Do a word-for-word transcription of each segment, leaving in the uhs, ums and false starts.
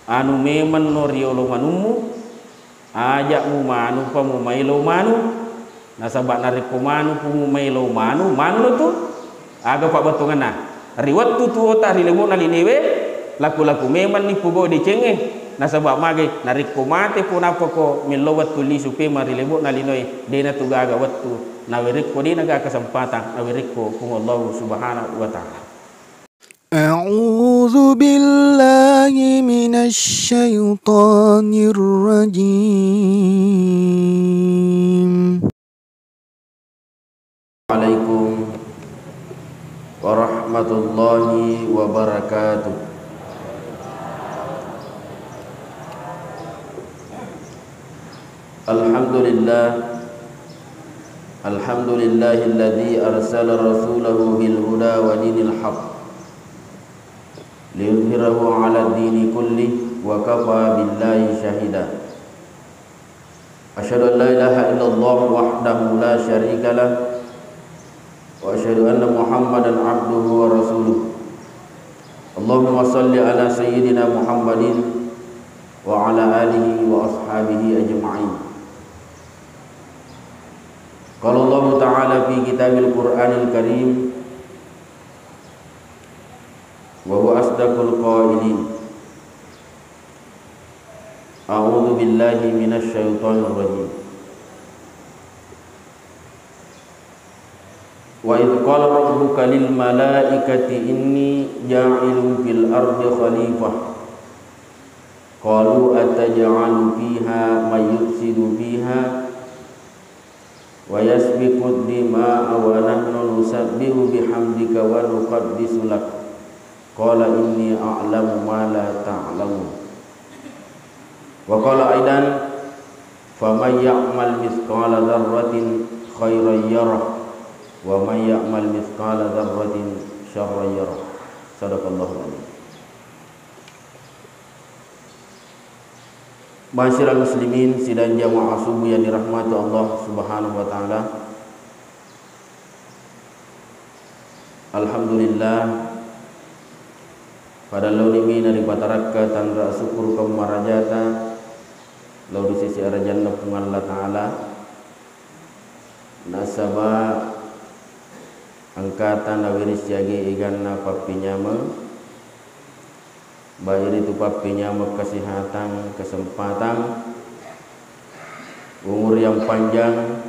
Anu memenno riolo manummu, aja mumanu pa mumaelo manu, nasaba narekko manu pu mumaelo manu, manuno tu. Aga pabbatunganna? Ri wettu tuota ri lebo'na linewe, laku-laku memenni pugau decengnge, nasaba magai, narekko mate pu napako mello wettu lisu pemeng ri lebo'na linoe, de natu gaga wettu nawerekko, de naga kesempatan nawerekko Puang Allahu Subhanahu wa Ta'ala. أعوذ بالله من الشيطان الرجيم. عليكم ورحمة الله وبركاته. الحمد لله. الحمد لله الذي أرسل رسوله بالهدى ودين الحق ليظهره على الدين كله وكفى بالله شهيدا. أشهد أن لا إله إلا الله وحده لا شريك له، وأشهد أن محمدا عبده ورسوله. اللهم صل على سيدنا محمد وعلى آله وأصحابه أجمعين. قال الله تعالى في كتاب القرآن الكريم، وهو أصدق القائلين. أعوذ بالله من الشيطان الرجيم. وإذ قال ربك للملائكة إني جاعل في الأرض خليفة. قالوا أتجعل فيها من يفسد فيها ويسفك الدماء ونحن نسبح بحمدك ونقدس لك. قال إني أعلم ما لا تعلمون. وقال أيضا، فمن يعمل مثقال ذرة خيرا يره ومن يعمل مثقال ذرة شرا يره. صدق الله العظيم. Ma'asyiral muslimin, sidang jamaah subuh yang dirahmati Allah Subhanahu wa Ta'ala. Alhamdulillah, pada laoni mi naripatarakka tanra syukur kammarajata lao ri sisi arajanna Puang Allah Ta'ala, nasaba engkata naweri siaga eganna pappinyameng, baik ritu pappinyameng kesehatan, kesempatan, umur yang panjang,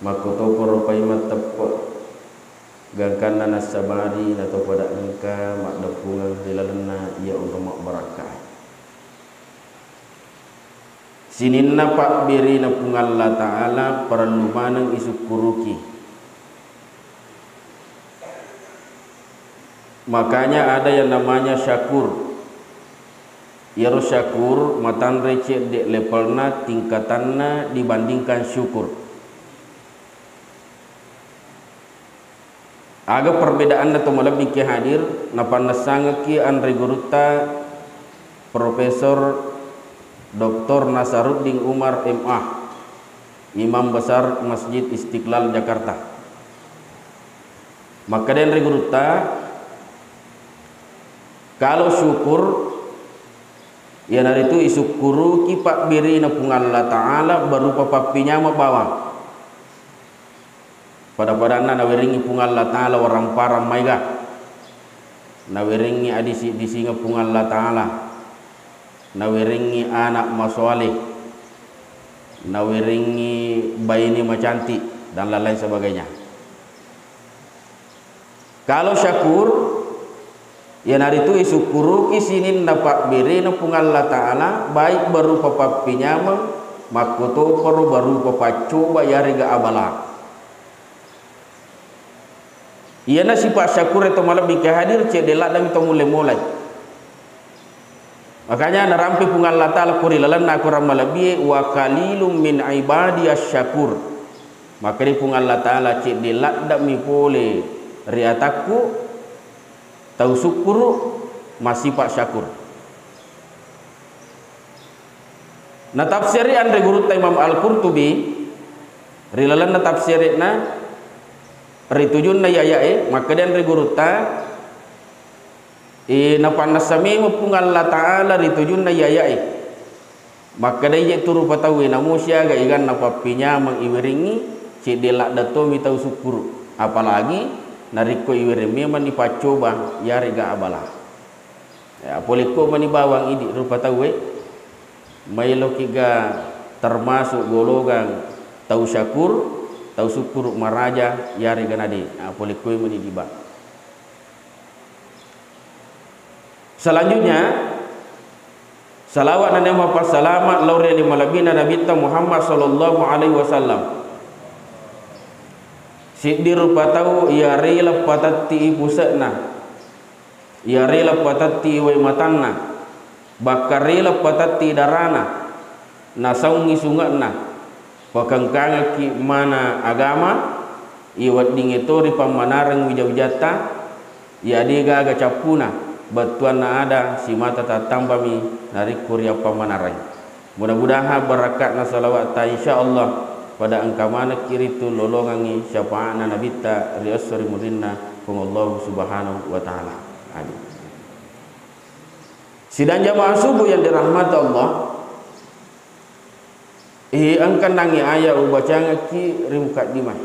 makkotoparo paimeng teppe, gangkanna nassabari nato pada engka maddeppungeng ri lalenna iya onrong mabbarakka. Sininna pabbérina Puang Allah Ta'ala parellu maneng isukkuruki. Makanya ada yang namanya syakur. Iyaro syakur matanre cedde levelna, tingkatanna dibandingkan syukur. Aga perbedaanna to malebbi ki hadir, napannessangekki anre gurutta Profesor Doktor Nasaruddin Umar M A, Imam Besar Masjid Istiqlal Jakarta. Makkeda anre gurutta, kalau syukur, iyanaritu isukkuruki pabbérina Puang Allah Ta'ala berupa pappinyameng bawang. Pada-padanna nawerengngi Puang Allah Ta'ala waramparang maega. Nawerengngi adisi-disingeng Puang Allah Ta'ala. Nawerengngi anak masoale. Nawerengngi baine macantik dan lain-lain sebagainya. Kalau syakur, iyanaritu isukkuruki sininna pabbérena Puang Allah Ta'ala, baik berupa pappinyameng, makkotoparo berupa paccoba yarega abala. Iyana sipa syakur to malebbi ki hadir, cedde laddami to mulle molai. Makanya narampe Puang Allah Ta'ala ko ri lalenna akorang malebbie, "Wa qalilum min ibadiyas syakur." Makkeda Puang Allah Ta'ala, cedde laddami pole ri atakku tau sukkuru, massipa syakur. Natafsiri anre gurutta Imam Al-Qurtubi ri lalenna tafsirina ri tujunna iyaya'e, makkeda anre gurutta, E, napannessa memeng Puang Allah Ta'ala ri tujunna iyayae. Makkedai je tu rupa tauwe, namo siaga iganna pappinyameng iwiringngi, cedde ladde tomi tau sukkuru. Apalagi narekko iwiring memeng ni paccoba, yarega abala. Ya, polekko mani bawang idi rupa tauwe, mailokiga termasuk golongang tau syakur, tau sukkuru maraja, yarega nade. Ya, polekkoi mani diba. Selanjutnya, salawat nennia mapassalama lao ri ale malebbina Nabitta Muhammad sallallahu alaihi wasallam. Siddi rupa tau iya rela patetti i puse'na, iya rela patetti i wae matanna, bakka rela patetti i darana, nasaungngi sunge'na, pakengkangekki mana agama, iya weddingnge to ri pammanareng wija-wijatta, iya de gaga cappuna, bettuanna ada simata tattambami narekko riappammanareng. Mudah-mudahan barakka'na salawatta, insyaallah, pada engka manekki ritu lolongengngi syafaatna Nabitta ri esso ri murinna Puang Allah Subhanahu wa Ta'ala. Amin. Sidang jamaah subuh yang dirahmati Allah, eh, engka nangngi ayat ubacangekki ri mukaddimah.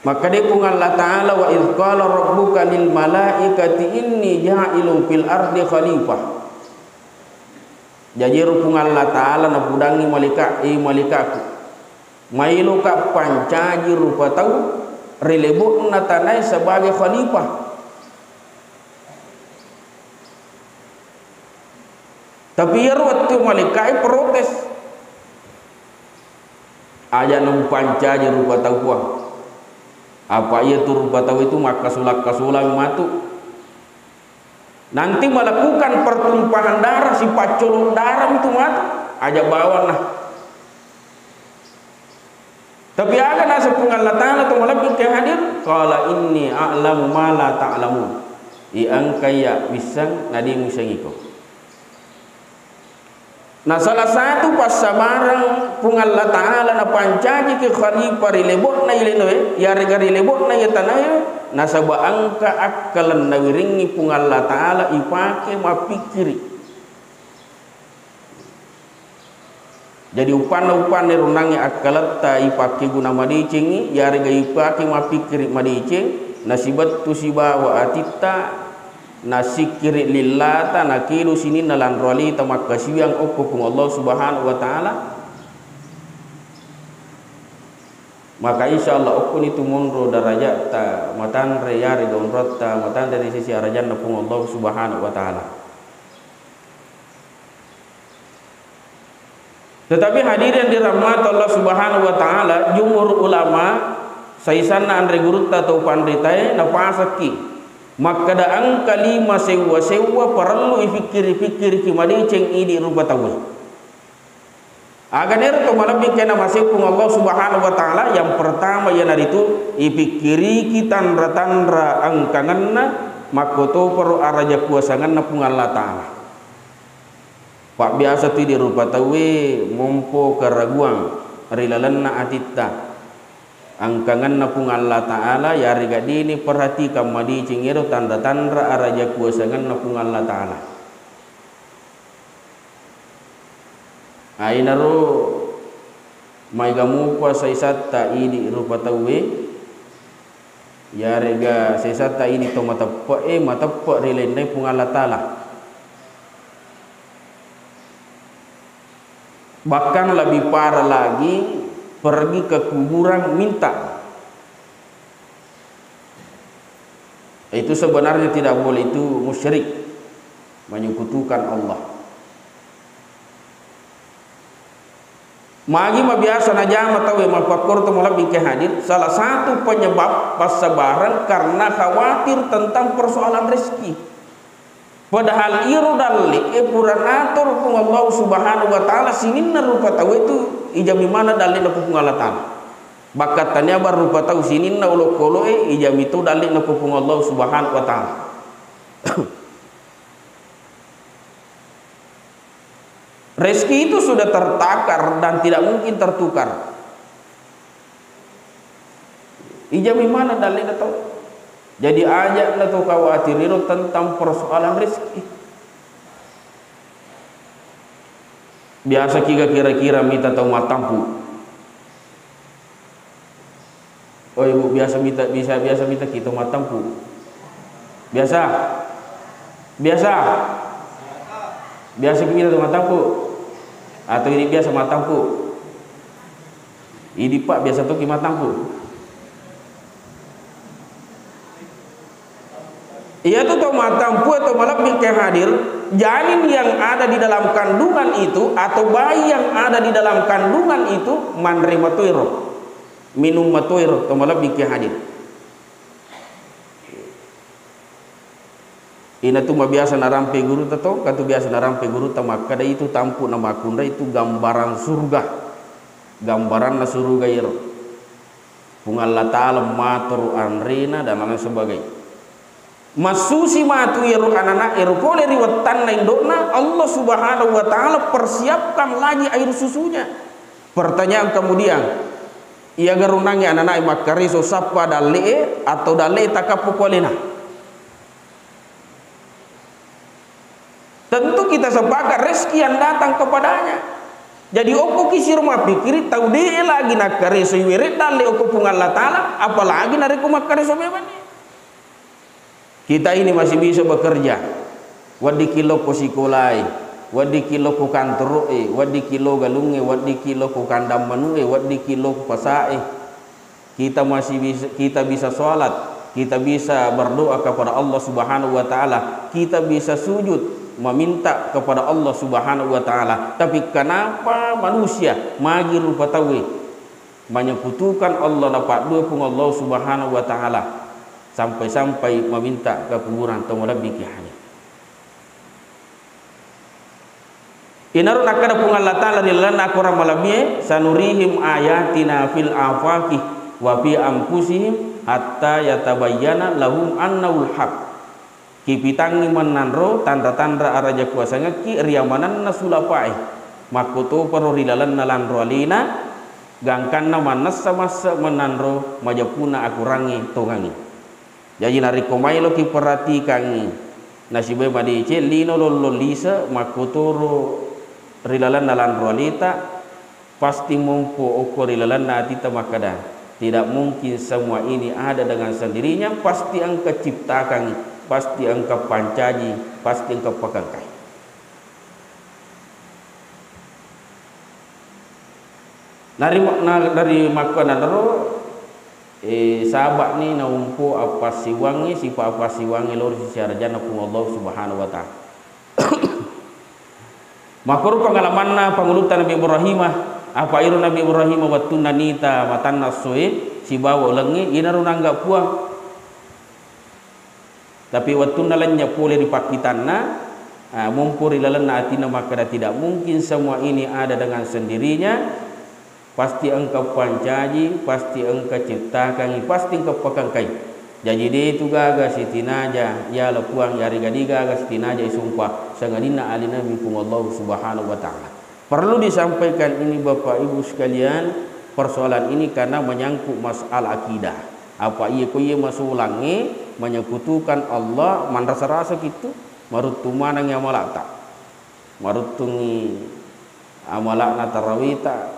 Makkeda Puang Allah Ta'ala, "Wa idz qala rabbuka lil malaikati inni ja'ilun fil ardi khalifah." Jaji ero Puang Allah Ta'ala napudangngi malaika-, eh, malaika'ku, "Mailoka pancaji rupa tau ri lebo'na tanae sebagai khalifah." Tapi iyaro wettu malaika'e protes, "Aja' na mupancaji rupa tau, Puang. Apa iyatu rupa tau itu makkasulang-kasulang matu. Nanti melakukan pertumpahan darah, sipaccolong darah itu matu. Aja' bawanna." Tapi aga naseng Puang Allah Ta'ala to malebbi engka hadir? "Qala inni a'lamu ma la ta'lamun." I engka iya wisseng na de' muisseng iko. Na salah satu passabareng Puang Allah Ta'ala napancajiki khalifah ri lebo'na ilinoe, yarega ri lebo'na iya tanae, nasaba engka akkaleng nawiringngi Puang Allah Ta'ala ipake mappikkiri. Jadi, upanna-upanna ero nangnge akkaletta ipakkeguna madecengngi, yarega ipake mappikkiri madeceng, nasibettu sibawa atitta, nasikkiri lillata, nakedo sininna lanro alita makkasiwiang okko Puang Allah Subhanahu wa Ta'ala, maka insya Allah okkoni tu monro darajatta matanre yarega onrotta matanre ri sisi arajanna Puang Allah Subhanahu wa Ta'ala. Tetapi hadirin dirahmati Allah Subhanahu wa Ta'ala, jumhur ulama, saisanna anre gurutta tau panritae, napasakki makkeda engka lima sewwa-sewwa parellu ipikkiri-pikkiriki madeceng idi rupa tauwe. Aga nero to malebbi engkae namasei Puang Allah Subhanahu wa Ta'ala, yang pertama iyanaritu ipikkiriki tanra-tanra engkangenna makkotoparo araja kuasangenna Puang Allah Ta'ala. Pabbiasa tu idi rupa tauwe mompo keraguang ri lalenna atitta angkangenna Puang Allah Ta'ala, yarega deni perhatikan madeceng ero tanra-tanra araja kuasangenna Puang Allah Ta'ala. Ainaro maega mupa saisatta idi rupa tauwe, yarega saisatta idi to mateppe'e, mateppe' ri lainna Puang Allah Ta'ala. Bahkan lebih parah lagi, pergi ke kuburan minta. Itu sebenarnya tidak boleh, itu musyrik, menyekutukan Allah. Magi mabiasa najama tauwe mappakkoro to malebbi engka hadir, salah satu penyebab passabareng karena khawatir tentang persoalan rezeki. Padahal iro dalle'e pura nator Puang Allah Subhanahu wa Ta'ala sininna rupa tauwe tu ijami maneng dalle'na Puang Allah Ta'ala. Bahkan tania bang rupa tau sininna olokolo'e ijami tu dalle'na Puang Allah Subhanahu wa Ta'ala. Rezeki itu sudah tertakar dan tidak mungkin tertukar. Ijami maneng dalle'na tau. Jadi, aja' na to khawatiriro tentang persoalan rezeki. Biasa kiga kira-kira mita tau mattampu? Oh, Ibu, biasa mita, bisa, biasa mita kita mattampu? Biasa? Biasa? Biasa kita mattampu? Atau ini biasa mattampu? Ini, Pak, biasa tu ki mattampu. Iyatu tau mattampu atau malebbi ke hadir, janin yang ada di dalam kandungan itu atau bayi yang ada di dalam kandungan itu manre matoiro, minum matoiro, tau malebbi ke hadir. Ina tu mabiasa narampe gurutta to, katu biasa narampe gurutta makkada itu tampu na makkunrai itu gambaran surga. Gambaranna suruga iyaro. Puang Allah Ta'ala maturu anrena dan lain sebagainya. Massusi matu iyaro anana ero pole ri wettanna indo'na, Allah Subhanahu wa Ta'ala persiapkan lagi air susunya. Pertanyaan kemudian, iya garunangi anana makkareso sappa dalle'e atau dalle'e takappo kualena? Tentu kita sepakat rezeki yang datang kepadanya. Jadi, okko ki siro mappikiri, tau de' lagi nakkaresoi were dalle okko Puang Allah Ta'ala, apalagi narekko makkareso memang. Kita ini masih bisa bekerja. Weddikki lokko sikolai, weddikki lokko kantoro'e, weddikki lo galungnge, weddikki lokko kandang manu'e, weddikki lokko pasa'e. Kita masih bisa, kita bisa sholat, kita bisa berdoa kepada Allah Subhanahu wa Ta'ala, kita bisa sujud meminta kepada Allah Subhanahu wa Ta'ala. Tapi kenapa manusia magi rupa tauwe menyekutukan Allah, napaddue Puang Allah Subhanahu wa Ta'ala, sampai-sampai meminta ke kuburan tau malebbi ki hadir? Inaro nakkeda Puang Allah Ta'ala ri lalenna Akorang Malebbie, "Sanurihim ayatina fil afaqi wa fi anfusihim hatta yatabayyana lahum annahul haq." Kipitangngi mennanro tanra-tanra araja kuasangekki ri amananna sulapa'e, makkotoparo ri lalenna lanro alena, gangkanna mannessa masse mennanro majeppunna Akorangnge tongangnge. Jaji, narekko maeloki perhatikangngi, nasibawa madeceng lino lollong lise, makkotoro ri lalenna lanro aleta, pasti mompo okko ri lalenna atita makkeda, "Tidak mungkin semua ini ada dengan sendirinya, pasti engka ciptakangngi, pasti engka pancaji, pasti engka pakengkai." Nari-, na-, nari makkuannanaro, eh, saba'ni naumpo appassiwangnge, sipa appassiwangnge lao ri sisi arajanna Puang Allah Subhanahu wa Ta'ala. Makkoro pengalamanna pangulutta Nabi Ibrahimah, apa iro Nabi Ibrahimah wettunna nita matanna essoe sibawa ulengnge, iyanaro naanggap Puang. Tapi wettunna lennye pole ri pakkitanna, ah, mompo ri lalenna atinna makkeda, "Tidak mungkin semua ini ada dengan sendirinya, pasti engka pancaji, pasti engka ciptakangngi, pasti engka pakengkai." Jaji, de tu gaga sitinaja yala Puang, yarega de gaga sitinaja isompa, sangadinna alena mi Puang Allah Subhanahu wa Ta'ala. Perlu disampaikan ini, Bapak Ibu sekalian, persoalan ini karena menyangkut masalah akidah. Apa iya ko iya masolangnge menyekutukan Allah, manrasa-rasa kitu, maruttung manengngi amalata. Maruttungngi amala'na tarawita,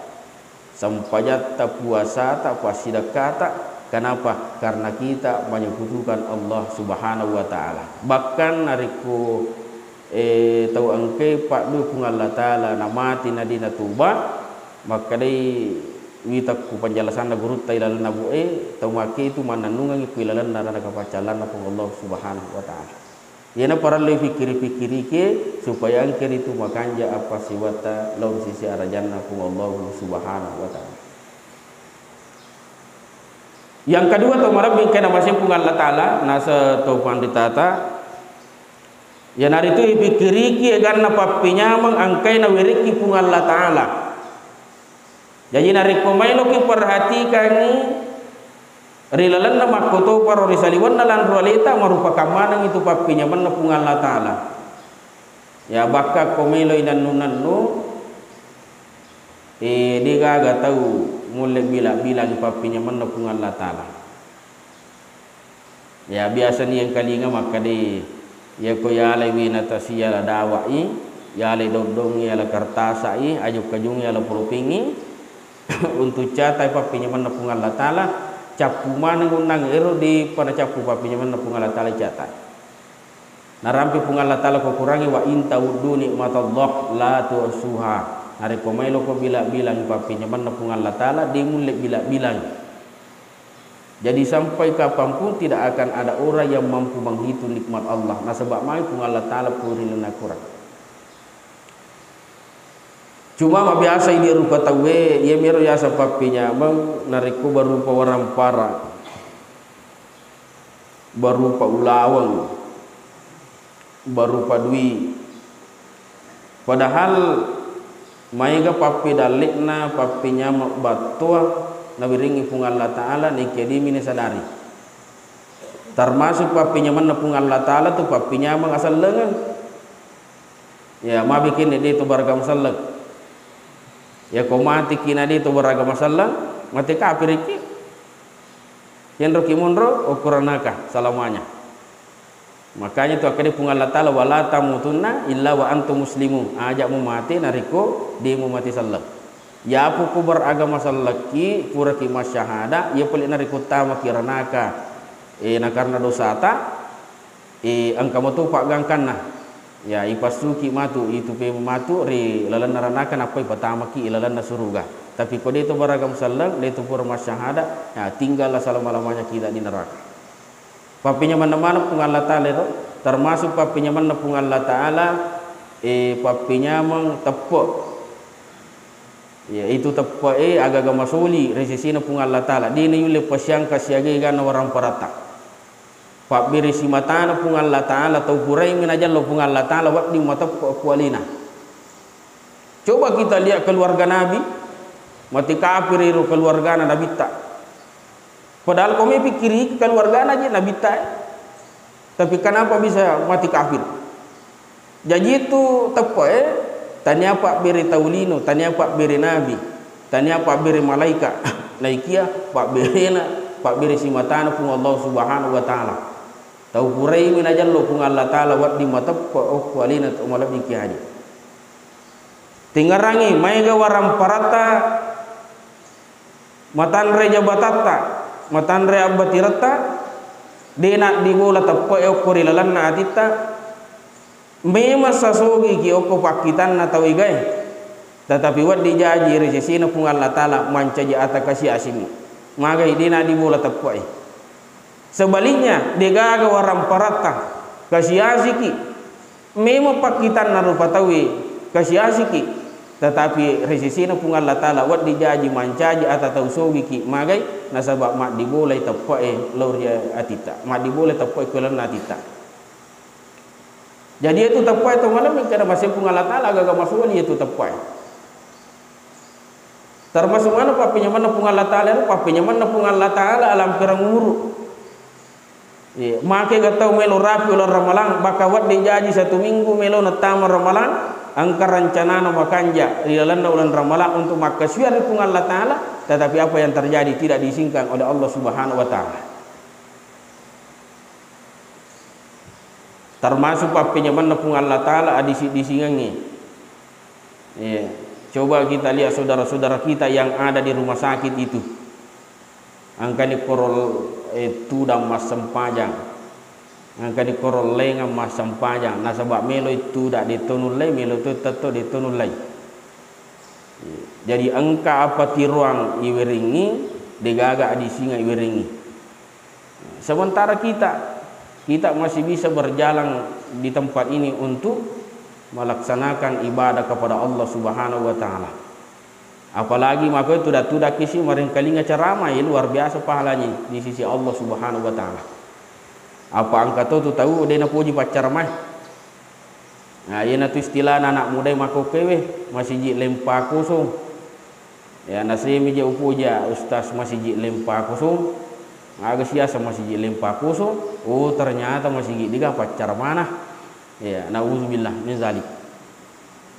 sempajatta, puasata, passidekkata. Kenapa? Karena kita menyekutukan Allah Subhanahu wa Ta'ala. Bahkan narekko eh, tau engkae paddue Puang Allah Ta'ala, namate na de' natoba, makkedai witakku penjelasanna gurutta ilalenna bu e, tau makke itu mannennungengngi ku ilalenna ranaka paccallanna Puang Allah Subhanahu wa Ta'ala. Iyana parellu ipikkiri-pikkiriki supaya engka ritu makanja appassiwatta lao ri sisi arajanna Puang Allah Subhanahu wa Ta'ala. Yang kedua, tau malebbi engkae namasei Puang Allah Ta'ala, naseng to panritata, iyanaritu ipikkiriki eganna pappenyameng engkae nawerekki Puang Allah Ta'ala. Jaji, narekko maeloki perhatikangngi ri lalenna makkotoparo ri saliwenna lanro aleta, marupakan maneng itu pappenyamenna Puang Allah Ta'ala. Ya, bakka ko meloi nennu-nennu, eh, de gaga tau mulle bila-bilangi pappenyamenna Puang Allah Ta'ala. Ya, biasa ni engkalinga makkeda, iyako yalai wina tasi, yala dawa'i, yalai doddongngi, yala kertasa'i, ajung-kajungngi, yala pulpingngi, untuk catai pappinyamenna Puang Allah Ta'ala, cappu maneng unnang ero, de'pa nacappu pappinyamenna Puang Allah Ta'ala catai. Narampe Puang Allah Ta'ala ko Kurangnge, "Wa in ta'uddu nikmatallah la tuhsuha." Narekko maeloko bila-bilang pappinyamenna Puang Allah Ta'ala, de' mulle bila-bilang. Jadi, sampai kapanpun tidak akan ada orang yang mampu menghitung nikmat Allah. Nasaba' mai Puang Allah Ta'ala puri lena Kurang. Cuma mabiasa idi rupa tauwe, iyamiro yaseng pappinyameng narekko berupa warampara, berupa ulaweng, berupa dui. Padahal maega pappedalle'na pappinyameng battoa nawiringngi Puang Allah Ta'ala, naekia de'mi nasadari. Termasuk pappinyamenna Puang Allah Ta'ala tu pappinyameng asellengeng. Ya, mabikinni de' tu baraga maselleng. Ya, ko matiki na de' tu baraga maselleng, mate kapiriki. Yenroki monro, okko ranaka salamanya. Makanya tu akkeda Puang Allah Ta'ala, "Wala tamutunna illa wa antum muslimun." Aja' mumate narekko de' mumate selleng. Yapo ko beragama sellekki, puraki masyahada, iya pole narekko tamaki ranaka, eh, nakarena dosata, eh, engka mato paggangkanna. Ya, ipassuki matu, itu pe matu ri lalenna ranaka, nappa ipatamaki ilalenna suruga. Tapi ko de' tu beragama selleng, de' tu pura masyahada, ya, tinggallah selama-lamanya kita di neraka. Pappinyamenna maneng Puang Allah Ta'ala ero, termasuk pappinyamenna Puang Allah Ta'ala, eh, pappinyameng teppe'. Ya, itu teppe'e aga-aga masoli ri sesena Puang Allah Ta'ala. De' nayulle pasiangka siaga eganna waramparatta. Pabbere simatana Puang Allah Ta'ala, tau puraimi najallo Puang Allah Ta'ala, wedding mateppe' ku alena. Coba kita lihat keluarga Nabi, mate kapiri ro keluargana Nabitta. Padahal ko mepikkiri keluargana je Nabitta, eh. Tapi kenapa bisa mati kafir? Jaji itu teppe'e, tania pabbere tau lino, tania pabbere nabi, tania pabbere malaika, naikia pabberena, pabbere simatana Puang Allah Subhanahu wa Ta'ala. Tau puraimi najallo Puang Allah Ta'ala wedding mateppe' okko alena to malebbi ki haji. Tingarangi maega waramparatta, matanre jabatatta, matanre abbatiretta, de' naddibola teppe'e okko ri lalenna atitta. Memang sasogiki okko pakkitanna tau egae, tetapi wedding jaji ri sesena Puang Allah Ta'ala mancaji ata kasi-asimi. Magai de' naddibola teppe'e. Sebaliknya, degaga waramparatta, kasi-asiki. Memang pakkitanna rupa tauwe, kasi-asiki. Tetapi ri sesena Puang Allah Ta'ala wedding jaji mancaji ata tau sogiki. Magai? Nasaba maddibolai teppe'e lao ri atitta, maddibolai teppe'e ku lalenna atitta. Jadi, itu teppe'e to malebbi, kada masepung Allah Ta'ala, gaga masoli itu teppe'e. Termasuk mana pappenyamenna Puang Allah Ta'ala, pappenyamenna Puang Allah Ta'ala alamperang umuru. Iya, make ga tau melo rapi uleng Ramalang, baka wedding jaji satu minggu melo nattama Ramalang, engka rencanana makanja ri lalenna uleng Ramalang untuk makkasuwiang ri Puang Allah Ta'ala, tetapi apa yang terjadi tidak diizinkan oleh Allah Subhanahu wa Ta'ala. Termasuk pappenyamenna Puang Allah Ta'ala adisi-disingengnge. Iya. Coba kita lihat saudara-saudara kita yang ada di rumah sakit itu. Engkani koro, eh, tudang massempajang. Engkani koro lengang massempajang. Nasaba melo itu dak detto nullei, melo to tetto detto nullei. Jadi engka apa tiroang iwerengngi, degaga adisingeng iwerengngi. Sementara kita, kita masih bisa berjalan di tempat ini untuk melaksanakan ibadah kepada Allah Subhanahu wa Ta'ala. Apalagi mako tudang-tudang kisi maringkalinga ceramah, ya, luar biasa pahalanya di sisi Allah Subhanahu wa Ta'ala. Apa engka to tu tau de napoji paccaramae. Nah, iyanatu istilahna anak mudae makkokkoe, we, masiji lempa kosong. Ya, nasemi je upoja, Ustaz, masiji lempa kosong. Aga siasa masiji lempa kosong? Oh, ternyata masiji dega paccaramana. Ya, naudzubillah min zalik.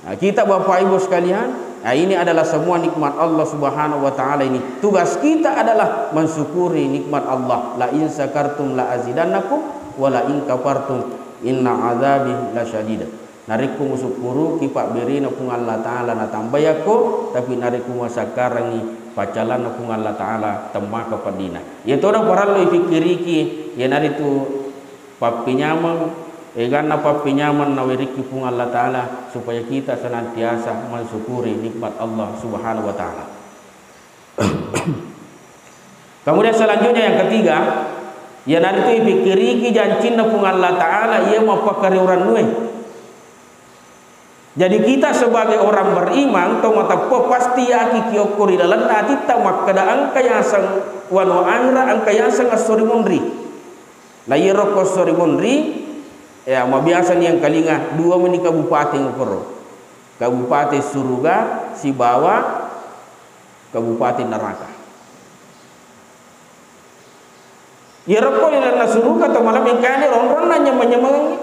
Nah, kita Bapak Ibu sekalian, Nah, ini adalah semua nikmat Allah Subhanahu wa Ta'ala ini. Tugas kita adalah mensyukuri nikmat Allah. "La in syakartum la azidannakum, wa la in kafartum inna azabi lasyadid." Narekko musukkuruki pabberena Puang Allah Ta'ala, natambai akko, tapi narekko masakkarangi paccalanna Puang Allah Ta'ala, temmaka peddina. Iyatoda parellu ipikkiriki, iyanaritu pappinyameng, eganna pappinyameng nawerikki Puang Allah Ta'ala, supaya kita senantiasa mensyukuri nikmat Allah Subhanahu wa Ta'ala. Kemudian selanjutnya, yang ketiga, iyanaritu ipikkiriki jancinna Puang Allah Ta'ala iya mappakariurannuwe. Jadi, kita sebagai orang beriman, tau mateppe, pasti yaki kiokko ri lalenna atitta makkeda, engka yaseng wano ahera, engka yaseng esso ri munri. Na iyaro ko esso ri munri, ya, mabiasa ni engkalinga dua meni kabupaten ukoro. Kabupaten suruga sibawa kabupaten neraka. Iyaro ko ilalenna suruga to malebbi engkani ronronna nyameng-nyamengengngi.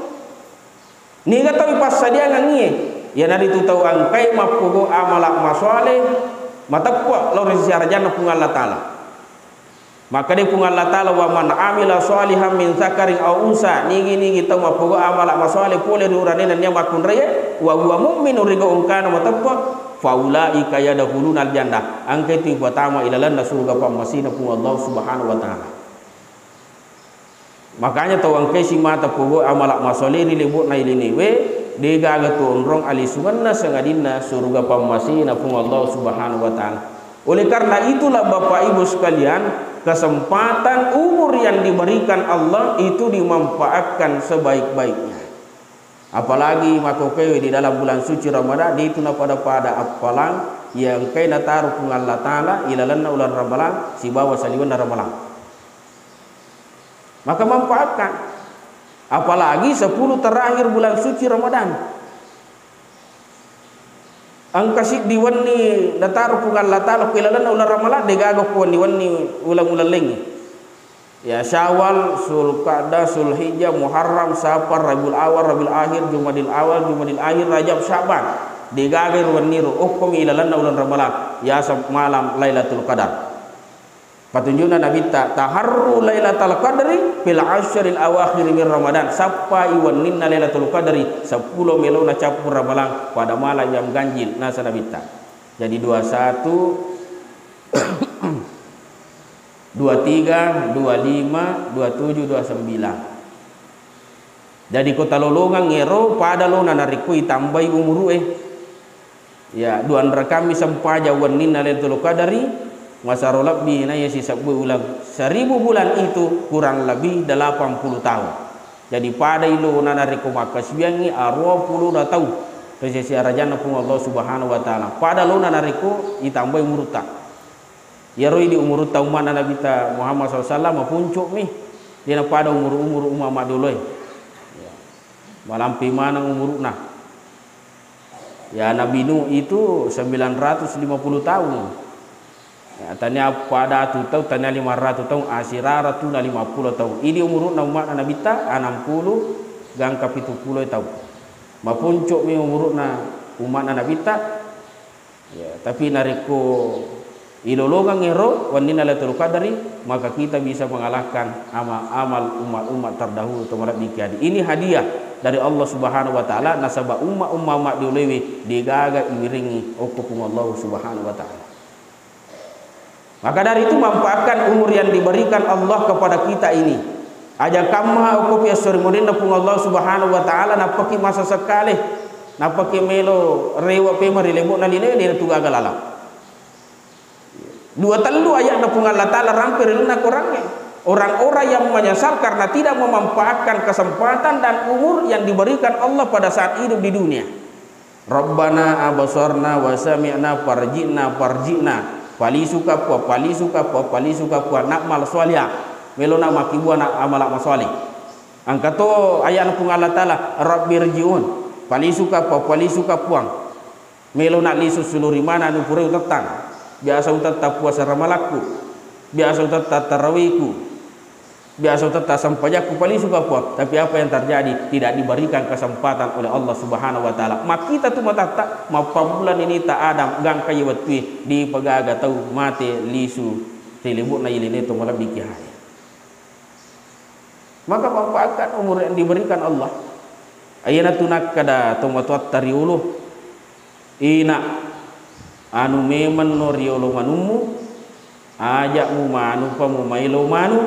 Niga tau ipassadiangengngie? Iyanaritu tau engkai mappogo amala masoleh, mateppe lao ri sisi arajanna Puang Allah Ta'ala. Makkeda Puang Allah Ta'ala, "Wa man amila shalihan min dzakarin aw unsa," nigi-nigi tau mappogo amala masoleh pole ri urane nennia makkunraie, "wa huwa mu'minun," riga engkana mateppe, "fa ulaika yadkhulunal jannah," engka itu ipatama ilalenna suruga pammasena Puang Allah Subhanahu wa Ta'ala. Makanya tau engkai simata pogau amala masoleh ri lebo'na ilinewe, degaga tu onrong alisungenna sangadinna suruga pammasena Puang Allah Subhanahu wa Ta'ala. Oleh karena itulah, Bapak Ibu sekalian, kesempatan umur yang diberikan Allah itu dimanfaatkan sebaik-baiknya. Apalagi makkokkoe di dalam bulan suci Ramadan, de tu napada-pada appalang iya engkai nataro Puang Allah Ta'ala ilalenna uleng Ramalang sibawa saliwenna Ramalang. Maka manfaatkan. Apalagi sepuluh terakhir bulan suci Ramadan. Engka siddi wenni nataro Puang Allah Ta'ala ko ilalenna uleng Ramalang, degaga ko wenni-wenni uleng-uleng lengngi. Ya, Syawal, Zulqa'dah, Zulhijjah, Muharram, Safar, Rabiul Awal, Rabiul Akhir, Jumadil Awal, Jumadil Akhir, Rajab, Sya'ban. Degaga ro wenniro, okkomi ilalenna uleng Ramalang, yaseng malam Lailatul Qadar. Patunjukna Nabitta, "Taharru Lailatal Qadri fil asyril awakhir min Ramadan." Sappai wenninna Lailatul Qadri, seppulo melona cappu Ramalang, pada malam yang ganjil, nasa Nabitta. Jadi dua satu, dua tiga, dua lima, dua tujuh, dua sembilan. Jadi ko talolongang ero pada lona narekko itambai umuru'e. Ya, duanrekammi sempajang wenninna Lailatul Qadari, masaro lebbi naiya sisebbu uleng. Seribu bulan itu kurang lebih delapan puluh tahun. Jadi padai lona narekko makkasiwiangngi aruwa pulona taung ri sesi arajanna Puang Allah Subhanahu wa Ta'ala. Pada lona narekko itambai umurutta. Iyaro idi umurutta umma'na Nabitta Muhammad sallallahu alaihi wasallam mapuncu'mi. Dena pada umuru-umuru umma madoloe. Ya. Malampe maneng umuru'na. Ya, Nabi Nuh itu sembilan ratus lima puluh tahun. Ya, tania pada atu taung, tania lima ratus taung, asirara tu na lima puluh taung. Idi umuru'na umma'na Nabitta enam puluh gangka pitu puluh taung. Mapuncu'mi umuru'na umma'na Nabitta. Ya, tapi narekko ilolongeng ero wenninna Lailatul Qadri, maka kita bisa mengalahkan ama-, amal umat-umat terdahulu to malebbi ki adi. Ini hadiah dari Allah Subhanahu wa Ta'ala, nasaba umma-umma maddioloewe degaga iwirengngi okko Puang Allah Subhanahu wa Ta'ala. Maka dari itu, manfaatkan umur yang diberikan Allah kepada kita ini. Aja kamma okko pi esso ri murinna Puang Allah Subhanahu wa Ta'ala, nappaki masa sekale, nappaki melo rewe pemeng ri lebo'na linoe, de tu gaga laleng. Dua tellu aya'na Puang Allah Ta'ala rampe ri lalenna Korangnge. Orang-orang yang menyesal karena tidak memanfaatkan kesempatan dan umur yang diberikan Allah pada saat hidup di dunia. Rabbana absarna wa sami'na farji'na farji'na. Palisuka Puang, palisuka Puang, palisuka Puang. Na'mal shaliha. Melona makkibua na amala masoleh. Engka to aya'na Puang Allah Ta'ala, Rabbirji'un. Palisuka Puang, palisuka Puang. Melona lisu sulu ri mana anu pura utettang. Biasa utettang puasa ramalakku. Biasa utettang taraweku. Biasa tetta sempajakku palisu ka Puang, tapi apa yang terjadi? Tidak diberikan kesempatan oleh Allah Subhanahu wa Ta'ala. Makkita tu matatta, mappammula ninita Adam gangkai wettue, dipegaga tau mate lisu ri lebo'na ilineta malebbi ki hadir. Maka manfaatkan umur yang diberikan Allah. Iyanatu nakkeda tomatoatta riolo, "Ina, anu memenno riolo manummu, aja mumanu pa mumaelo manu,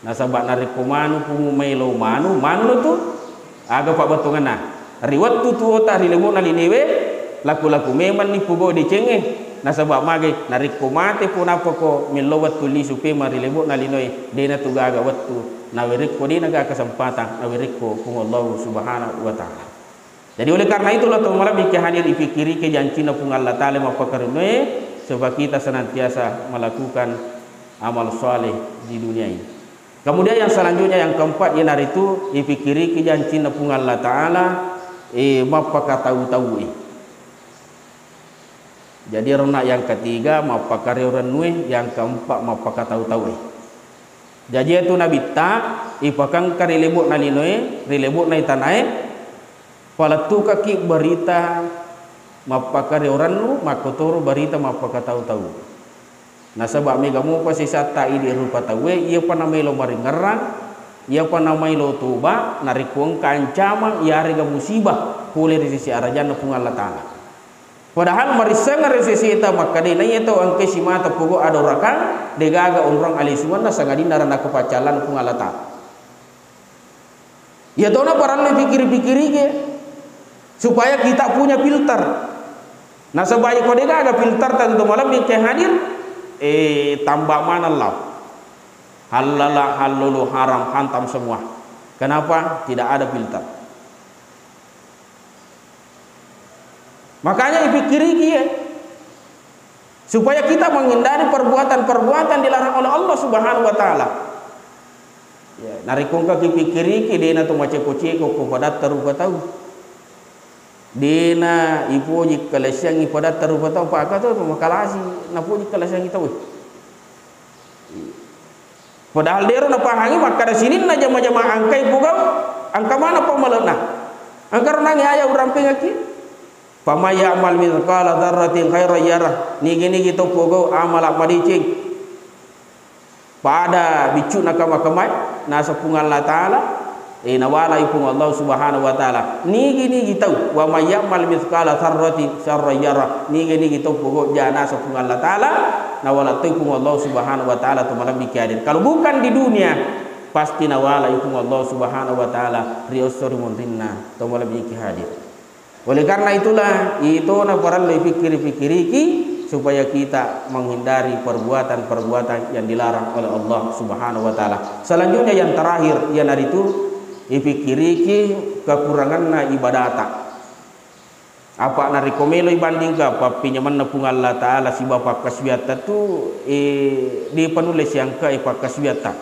nasaba narekko manu pu mumaelo manu, manuno tu." Aga pabbatunganna? Ri wettu tuota ri lebo'na linewe, laku-laku memenni pogau decengnge. Nasaba magai, narekko mate pu nappako mello wettu lisu pemeng ri lebo'na linoe, de natu gaga wettu nawerekko de naga kesempatan nawerekko Puang Allahu Subhanahu wa Ta'ala. Jadi oleh karena itulah, to malebbi ki hadir, ipikkiriki jancinna Puang Allah Ta'ala mappakarunoe, supaya kita senantiasa melakukan amal saleh di dunia ini. Kemudian yang selanjutnya, yang keempat, iyanaritu ipikkiriki jancinna Puang Allah Ta'ala, eh, mappakatau-taue. Jadi, ero na yang ketiga, mappakario rennue, yang keempat, mappakatau-taue. Jaji, iyatu nabitta ipakengka ri lebo'na linoe, ri lebo'na itanae, palettukaki berita mappakario rennu, makkotoro berita mappakatau-tau. Nasaba mega mopa sisatta idi rupa tauwe, iyapa namaelo maringerrang, iyapa namaelo toba, narekko engka ancaman, iyarega musibah pole ri sisi arajanna Puang Allah Ta'ala. Padahal marissengeng ri seseta makkeda, naiya tau engkai simata pogau adorakang, degaga onrong alesuanna sangadinna ranakka paccallanna Puang Allah Ta'ala. Iyatona parellu pikiri-pikiriki, supaya kita punya filter. Nasaba iko degaga filter, tentu malebbi engka hadir, eh, tambah mana lao. Hallala, hallulu, haram, hantam semua. Kenapa? Tidak ada filter. Makanya ipikkiriki, ya, supaya kita menghindari perbuatan-perbuatan dilarang oleh Allah Subhanahu wa Ta'ala. Ya, narekko engka kipikkiriki, dena to maceko-ceko ko padatta rupa tau. Dena ipoji kalasiangi padatta rupa tau, paka to, to makalasi napoji kalasiangi tau. Padahal dero napahangi makkada sininna jama-jama engkai pogau, engka mana pamalena. Engka ronangi aya urampengaki. Faman ya'mal mithqala dzarratin khairan yarah. Nigi-nigi to pogau amala madeceng pada biccu'na kama-kamae, naseng Puang Allah Ta'ala, eh, nawalai Puang Allah Subhanahu wa Ta'ala. Nigi-nigi tau, wa may ya'mal mithqala dzarratin syarran yarah. Nigi-nigi tau pogau ja, naseng Puang Allah Ta'ala, nawala toi Puang Allah Subhanahu wa Ta'ala, to malebbi ki hadir. Kalau bukan di dunia, pasti nawalai Puang Allah Subhanahu wa Ta'ala ri esso ri munrinna, to malebbi ki hadir. Oleh karena itulah, itona parellu ipikkiri-pikkiriki supaya kita menghindari perbuatan-perbuatan yang dilarang oleh Allah Subhanahu wa Ta'ala. Selanjutnya, yang terakhir, iyanaritu ipikkiriki kekuranganna ibadata. Apa narekko melo ibandingkan pappinyamenna Puang Allah Ta'ala sibawa pakkasiwiatta tu, eh, depa nulle siangka, eh, pakkasiwiatta.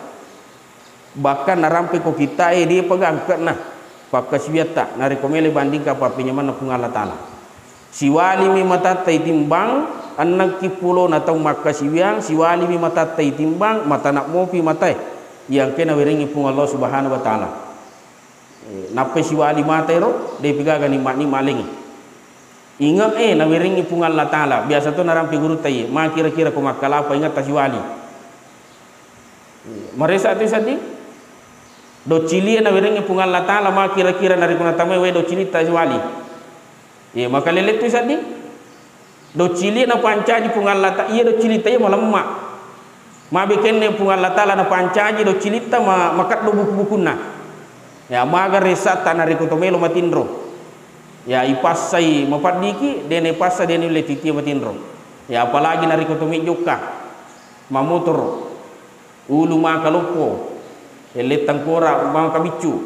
Bahkan narampeko kittae, depa gangke'na pakkasiwiatta narekko melo ibandingkan pappinyamenna Puang Allah Ta'ala. Siwalimi matatta itimbang, ennengki pulona tau makkasiwiang, siwalimi matatta itimbang, matana mopi matae, iangke nawerengngi Puang Allah Subhanahu wa Ta'ala. Eh, nappai siwali mata ero, depi gaga nikma-nikma lengngi. Inge'e nawerengngi Puang Allah Ta'ala, biasa to narampe gurutta iye, ma kira-kira ko makkalapa ingetta siwali. Maresa tu sedding. Doccilie nawerengngi Puang Allah Ta'ala, ma kira-kira narekko natamai wae doccilitta siwali. Iya, makalele tu sedding. Doccilie napancaji Puang Allah Ta-, iya doccilitta iya malemma. Mabe kenne Puang Allah Ta'ala napancaji doccilitta ma-, makeddo buku-bukunna. Ya, maga resatta narekko to melo matinro. Ya, ipassai mapaddiki, dena ipassa, dena ulle titie matinro. Ya, apalagi narekko to mejjokka, mamotoro, ulu maka loppo, elle tangkora maka biccu.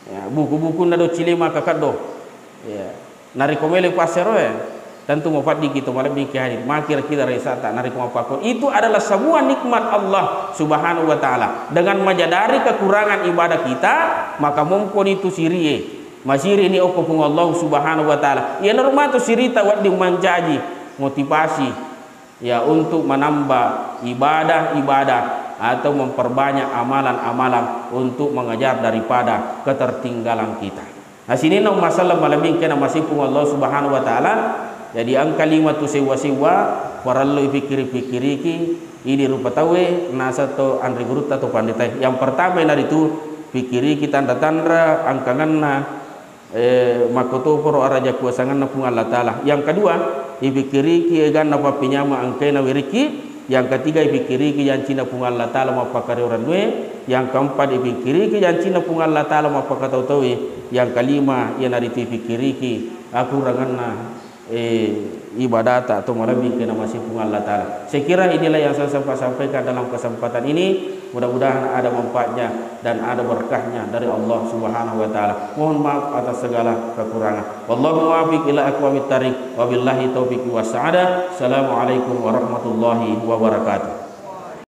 Ya, buku-bukunna doccile maka keddo. Ya. Narekko melo ipasseroe, tentu mapaddiki to malebbi ki hadir. Makira-kira resata narekko mappakko. Itu adalah semua nikmat Allah Subhanahu wa Ta'ala. Dengan menyadari kekurangan ibadah kita, maka momponi tu sirie. Masirini okko Puang Allah Subhanahu wa Ta'ala. Iyanaro matu sirita wedding mancaji motivasi, ya, untuk menambah ibadah-ibadah atau memperbanyak amalan-amalan untuk mengejar daripada ketertinggalan kita. Nah, sininna umma selleng malebbi engkae namasei Puang Allah Subhanahu wa Ta'ala. Jadi, engka lima tu sewwa-sewwa parellu ipikkiri-pikkiriki idi rupa tauwe, naseng to anre gurutta to panritae. Yang pertama iyanaritu pikkiriki tanra-tanra angkangenna, eh, makkotoparo araja kuasangenna Puang Allah Ta'ala. Yang kedua, ipikkiriki eganna pappenyameng engkae nawerikki. Yang ketiga, ipikkiriki jancinna Puang Allah Ta'ala mappakario rennuwe. Yang keempat, ipikkiriki jancinna Puang Allah Ta'ala mappakatau-taue. Yang kelima, iyanaritu ipikkiriki akurangenna, eh, ibadata atau malebbi engkae namasei Puang Allah Ta'ala. Saya kira inilah yang saya sempat sampaikan dalam kesempatan ini. Mudah-mudahan ada manfaatnya dan ada berkahnya dari Allah Subhanahu wa Ta'ala. Mohon maaf atas segala kekurangan. Wallahu muwaffiq ila aqwamit thariq. Wabillahi taufiq was sa'adah. Assalamualaikum warahmatullahi wabarakatuh.